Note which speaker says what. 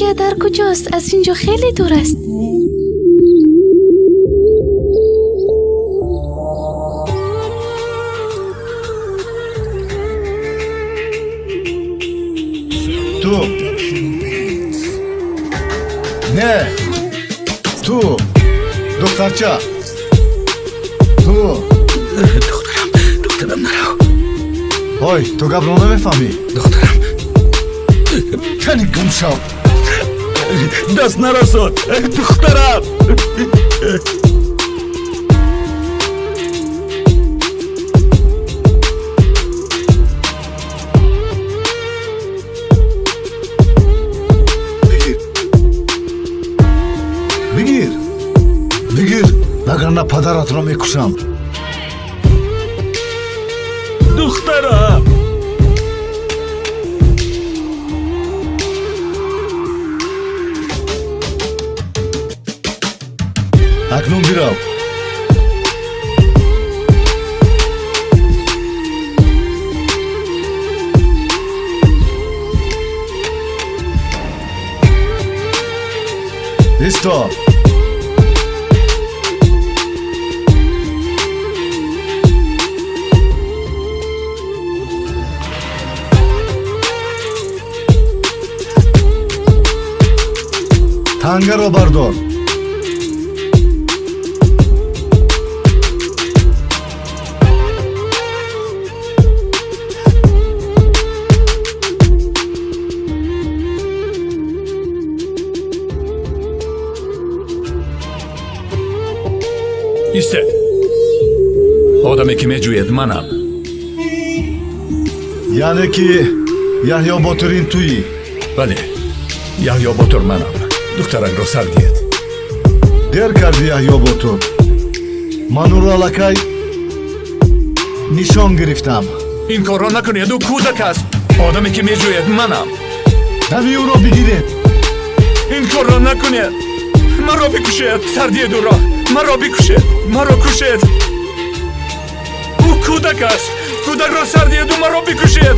Speaker 1: Полисия дар куҷост? Аз ин ҷо хеле дур аст.
Speaker 2: Ту не, ту, духтарча, ту.
Speaker 3: Духтарам, духтарам, нарав.
Speaker 2: Ой, ту гапро намефаҳмӣ.
Speaker 3: Духтарам.
Speaker 2: Кани, гум шав.
Speaker 3: Даст нарасон, духтарам.
Speaker 2: Бигир, бигир, бигир, вагарна падаратро мекушам.
Speaker 3: Духтарам.
Speaker 2: Акнун бирав. Исто. Тангаро бардор.
Speaker 3: Истед, одаме ки меҷӯед, манам.
Speaker 2: Яъне ки Яҳё Ботирин туӣ?
Speaker 3: Бале, Яҳё Ботур манам. Духтаракро сар диҳед.
Speaker 2: Дер кардӣ, Яҳё Ботур. Ман ӯро аллакай нишон гирифтам.
Speaker 3: Ин корро накунед, ӯ кӯдак аст. Одаме ки меҷӯед, манам.
Speaker 2: Дами ӯро бигиред.
Speaker 3: Ин корро накунед, маро бикушед. Сар диҳед ӯро, маро бикушед, маро кушед. Ӯ кӯдак аст. Кӯдакро сар диҳед, ӯ маро бикушед.